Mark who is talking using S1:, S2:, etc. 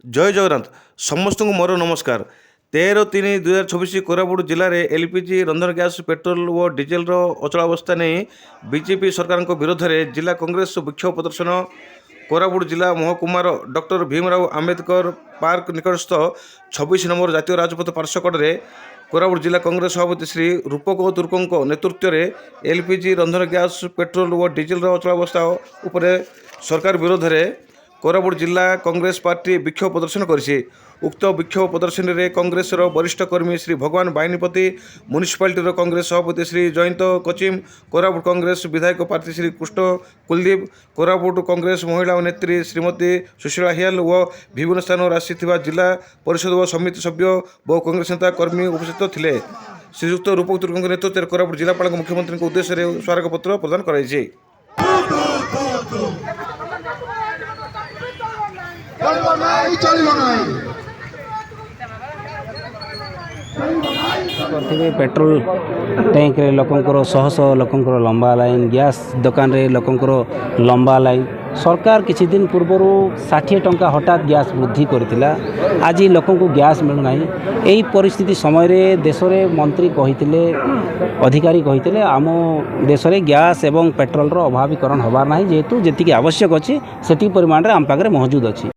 S1: ଜୟ ଜଗନ୍ନାଥ। ସମସ୍ତଙ୍କୁ ମୋର ନମସ୍କାର। 13-3-2026 କୋରାପୁଟ ଜିଲ୍ଲାରେ ଏଲ୍ପିଜି, ରନ୍ଧନ ଗ୍ୟାସ୍, ପେଟ୍ରୋଲ ଓ ଡିଜେଲର ଅଚଳାବସ୍ଥା ନେଇ ବିଜେପି ସରକାରଙ୍କ ବିରୋଧରେ ଜିଲ୍ଲା କଂଗ୍ରେସ ବିକ୍ଷୋଭ ପ୍ରଦର୍ଶନ। କୋରାପୁଟ ଜିଲ୍ଲା ମହକୁମାର ଡକ୍ଟର ଭୀମରାଓ ଆମ୍ବେଦକର ପାର୍କ ନିକଟସ୍ଥ 26 ନମ୍ବର ଜାତୀୟ ରାଜପଥ ପାର୍ଶ୍ୱକଡ଼ରେ କୋରାପୁଟ ଜିଲ୍ଲା କଂଗ୍ରେସ ସଭାପତି ଶ୍ରୀ ରୂପକ ତୁର୍କଙ୍କ ନେତୃତ୍ୱରେ ଏଲ୍ପିଜି, ରନ୍ଧନ ଗ୍ୟାସ୍, ପେଟ୍ରୋଲ ଓ ଡିଜେଲର ଅଚଳାବସ୍ଥା ଉପରେ ସରକାର ବିରୋଧରେ କୋରାପୁଟ ଜିଲ୍ଲା କଂଗ୍ରେସ ପାର୍ଟି ବିକ୍ଷୋଭ ପ୍ରଦର୍ଶନ କରିଛି। ଉକ୍ତ ବିକ୍ଷୋଭ ପ୍ରଦର୍ଶନୀରେ କଂଗ୍ରେସର ବରିଷ୍ଠ କର୍ମୀ ଶ୍ରୀ ଭଗବାନ ବାହିନୀପତି, ମ୍ୟୁନିସିପାଲିଟିର କଂଗ୍ରେସ ସଭାପତି ଶ୍ରୀ ଜୟନ୍ତ କଚିମ, କୋରାପୁଟ କଂଗ୍ରେସ ବିଧାୟକ ପ୍ରାର୍ଥୀ ଶ୍ରୀ କୃଷ୍ଣ କୁଲଦୀପ, କୋରାପୁଟ କଂଗ୍ରେସ ମହିଳା ନେତ୍ରୀ ଶ୍ରୀମତୀ ସୁଶୀଳା ହିଆଲ ଓ ବିଭିନ୍ନ ସ୍ଥାନରୁ ଆସିଥିବା ଜିଲ୍ଲା ପରିଷଦ ଓ ସମିତି ସଭ୍ୟ, ବହୁ କଂଗ୍ରେସ ନେତା କର୍ମୀ ଉପସ୍ଥିତ ଥିଲେ। ଶ୍ରୀଯୁକ୍ତ ରୂପକ ତୁର୍କଙ୍କ ନେତୃତ୍ୱରେ କୋରାପୁଟ ଜିଲ୍ଲାପାଳଙ୍କ ମୁଖ୍ୟମନ୍ତ୍ରୀଙ୍କ ଉଦ୍ଦେଶ୍ୟରେ ସ୍ମାରକପତ୍ର ପ୍ରଦାନ କରାଯାଇଛି।
S2: ଚଳିବ ନାହିଁ, ଚଳିବ ନାହିଁ।
S3: କରିଥିବେ, ପେଟ୍ରୋଲ ଟ୍ୟାଙ୍କରେ ଲୋକଙ୍କର ଶହ ଶହ ଲୋକଙ୍କର ଲମ୍ବା ଲାଇନ୍, ଗ୍ୟାସ୍ ଦୋକାନରେ ଲୋକଙ୍କର ଲମ୍ବା ଲାଇନ୍। ସରକାର କିଛି ଦିନ ପୂର୍ବରୁ 60 ଟଙ୍କା ହଠାତ୍ ଗ୍ୟାସ୍ ବୃଦ୍ଧି କରିଥିଲା। ଆଜି ଲୋକଙ୍କୁ ଗ୍ୟାସ୍ ମିଳୁନାହିଁ। ଏହି ପରିସ୍ଥିତି ସମୟରେ ଦେଶରେ ମନ୍ତ୍ରୀ କହିଥିଲେ, ଅଧିକାରୀ କହିଥିଲେ, ଆମ ଦେଶରେ ଗ୍ୟାସ୍ ଏବଂ ପେଟ୍ରୋଲର ଅଭାବୀକରଣ ହେବାର ନାହିଁ, ଯେହେତୁ ଯେତିକି ଆବଶ୍ୟକ ଅଛି ସେତିକି ପରିମାଣରେ ଆମ ପାଖରେ ମହଜୁଦ ଅଛି।